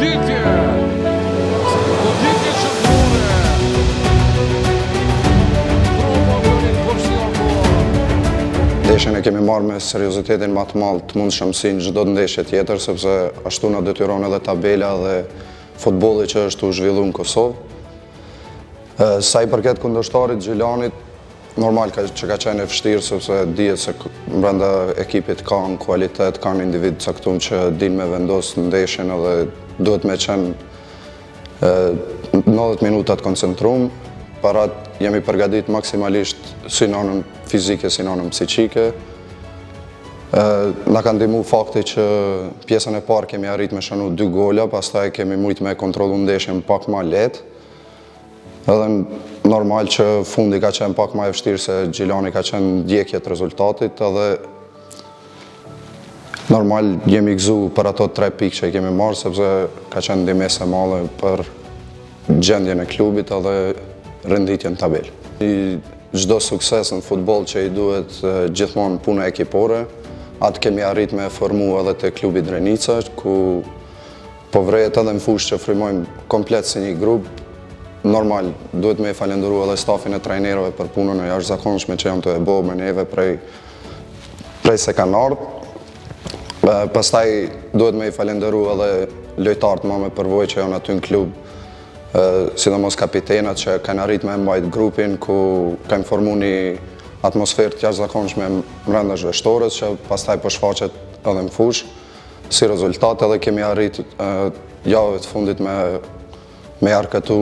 Goditje! Goditje qendrore! Ndeshjen e kemi marrë me seriozitetin ma të madh të mundshëm si në çdo ndeshje tjetër, sepse ashtu na detyron edhe tabela dhe futbolli që është tu u zhvillu në Kosovë. Sa i përket kundërshtarit Gjilanit, Normal ka, që ka qenë e vështirë sepse dihet se brenda ekipit kanë kualitet, kanë individ caktum që din me vendos ndeshjen edhe duhet me qenë 90 minuta të koncentrum. Për atë jemi përgadit maksimalisht si në anën fizike, si në anën psiqike. Na ka ndihmu fakti që pjesën e parë kemi arrit me shënu dy gola, pastaj kemi mujtë me kontrollu ndeshjen pak ma lehtë. Edhe normal që fundi ka qenë pak ma e vështirë se Gjilani ka qenë ndjekje të rezultatit edhe normal jemi gëzu për ato tre pikë që i kemi marrë sepse ka qenë ndihmesë e madhe për gjendjen e klubit edhe renditjen në tabelë. Çdo sukses në futboll që i duhet gjithmonë puna ekipore, atë kemi arrit me formu edhe te klubi Drenica, ku Po vërehet edhe në fushë që frymojmë komplet si një grup. Normal, duhet me e falenderu edhe stafin e trajnerëve për punën e jashtëzakonshme që janë tu e bo me neve prej, prej se kanë ardhë. Pastaj duhet me i falenderu edhe lojtarët ma me përvojë që janë aty në klub, sidomos kapitenat që kanë arrit me mbajt grupin, ku kanë formu një atmosferë të jashtëzakonshme mrenda zhveshtores, që pastaj po shfaqet edhe në fushë. Si rezultat edhe kemi arrit javëve të fundit me me arkëtu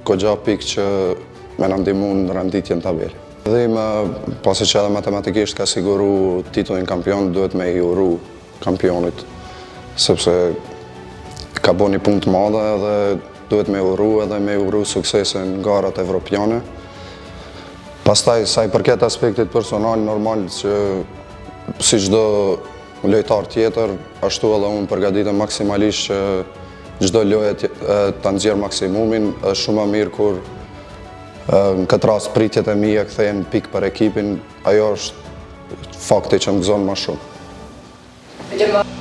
goxha pikë që me na ndihmu në renditjen në tabelë. Dhe më, pasi që edhe matematikisht ka siguru titullin kampion, duhet me i uru kampionit, sepse ka bo një punë të madhe edhe duhet me uru edhe me uru suksese në garat evropiane. Pastaj, sa i përket aspektit personal, normal që si çdo Lojtar tjetër, ashtu edhe unë përgatitem maksimalisht që çdo loje ta nxjerr maksimumin, është shumë më mirë kur në këtë rast pritjet e mia kthehen pikë për ekipin, ajo është fakti që më gëzon më shumë.